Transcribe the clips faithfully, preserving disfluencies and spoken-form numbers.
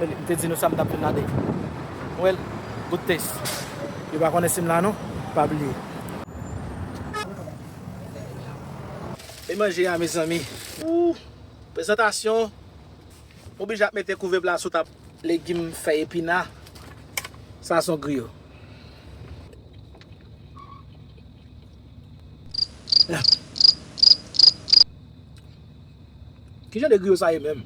Men m te di nou sa m t ap fè n lade. Well, good taste. Yo pa konnen si m la non, pa bliye. E manje a, mezanmi. Ooh, prezantasyon. M oblije ap mete kouvèp la sou tab. Legim fèy epina. Sa se yon griyo. Ki jan de griyo sa ye menm?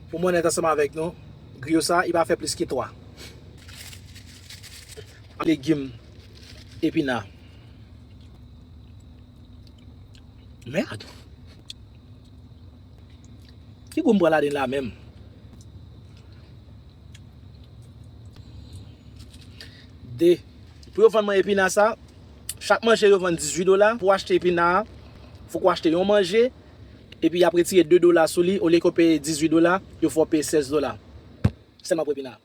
Pou mwen nèt ansanm avèk nou, griyo sa, li pa fè plis ke twa. Legim epina. Mèd. Ki gou m pran ladan la menm? De. Pou yo vann mwen epina sa, chak manje yo vann dizuit dola. Pou w achte epina a, fòk ou achte yon manje, epi y ap retire de dola sou li, olye ke w peye dizuit dola, yo fè w peye sèz dola. Sèlman pou epina a.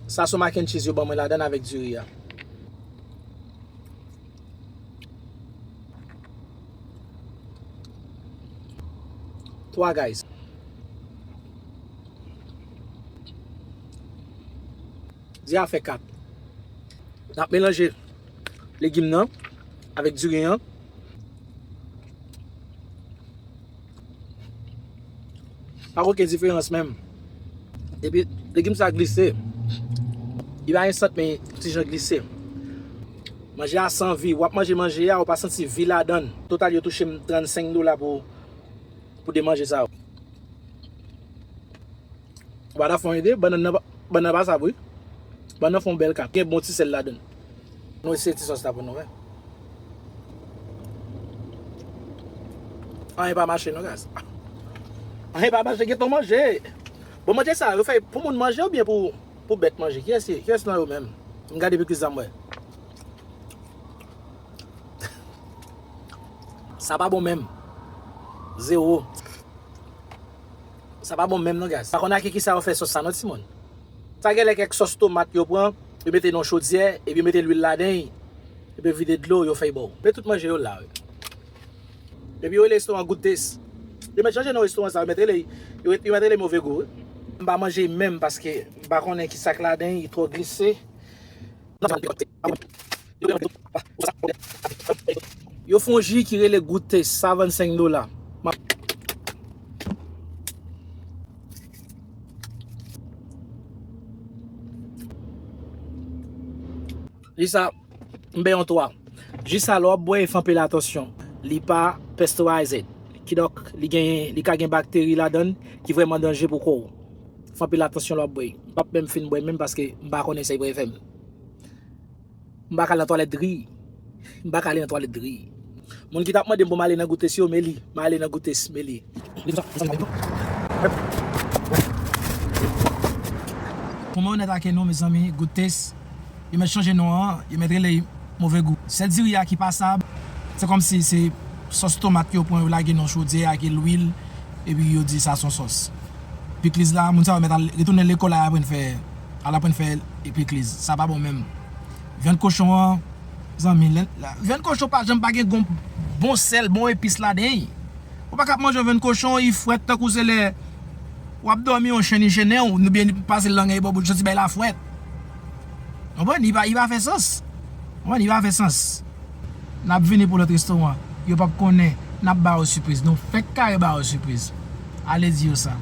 Sa se mac and cheese yo ban mwen ladan avèk diri a. Twa, guys. Diri a fè kat. N ap melanje legim nan avèk diri an. Pa gen okenn diferans menm. Epi, legim sa glise. Li pa gen sant, men ti jan glise. Manje a san vi. W ap manje manje a, ou pa santi vi ladan l. Total, yo touche m trannsenk dola pou, pou de manje sa yo. Ou pa ta fè yon ide, bannann nan pa, bannann nan pa sab wi. Bannann nan fè yon bèl kat. Gen bon ti sèl ladan l. Nou eseye ti sòs la pou nou wè. Anyen pa mache non, guys. Anyen pa mache, gentan manje. Bon, manje sa, yo fè pou moun manje oubyen pou, pou bèt manje? Kiyès, kiyès nan yo menm? M gade pikliz la m wè. Sa pa bon menm. Zewo. Sa pa bon menm non, guys. Pa konn ak ki sa yo fè sòs sa non, timoun. Sa genlè kèk sòs tomat yo pran, yo mete nan chodyè, epi yo mete lwil ladan, epi yo vide dlo, yo fè ba w. Men tout manje yo la, wi. Epi yo rele restoran Good Taste. Yo mèt chanje non restoran sa, yo mèt rele, yo, yo mèt rele Move Gou, wi. M pa manje menm paske m pa konnen ki sa k ladan, li twò glise. Yo fè yon ji ki rele Good Taste, sa vennsenk dola. M ap, ji sa, m bay yon twa. Ji sa, lè w ap bwè, fè anpil atansyon. Li pa pasteurized. Kidonk, li gen, li ka gen bakteri ladan l ki vrèman danje pou kò w. Fè anpil atansyon lè w ap bwè. M p ap menm fin bwè menm paske m pa konnen sa l pral fè m. M pa ka al nan twalèt dri. M pa ka ale nan twalèt dri. Moun ki t ap mande m pou m ale nan Good Taste yo, men li. M ale nan Good Taste, men li. Pou mwen onèt ak nou, mezanmi, Good Taste, yo mèt chanje non an, yo mèt rele Move Gou. Sèl diri a ki pasab, se kòmsi se sòs tomat yo pran, yo lage nan chodyè ak lwil, epi yo di sa se yon sòs. Pikliz la, moun sa yo mèt al retounen lekòl la, aprann fè, al aprann fè pikliz. Sa pa bon menm. Vyann kochon an, zanmi, lè, la, vyann kochon pa janm pa gen gon, bon sèl, bon epis ladan l. Ou pa ka ap manje yon vyann kochon, li frèt tankou se lè w ap dòmi yon chen li jennen w, oubyen li pase lang li bò bouch, santi bay la frèt. Konprann? Li pa, li pa fè sans. Konprann? Li pa fè sans. N ap vini pou lòt restoran. Yo p ap konnen. N ap ba yo sipriz. Nou fèk kare ba yo sipriz. Ale di yo sa.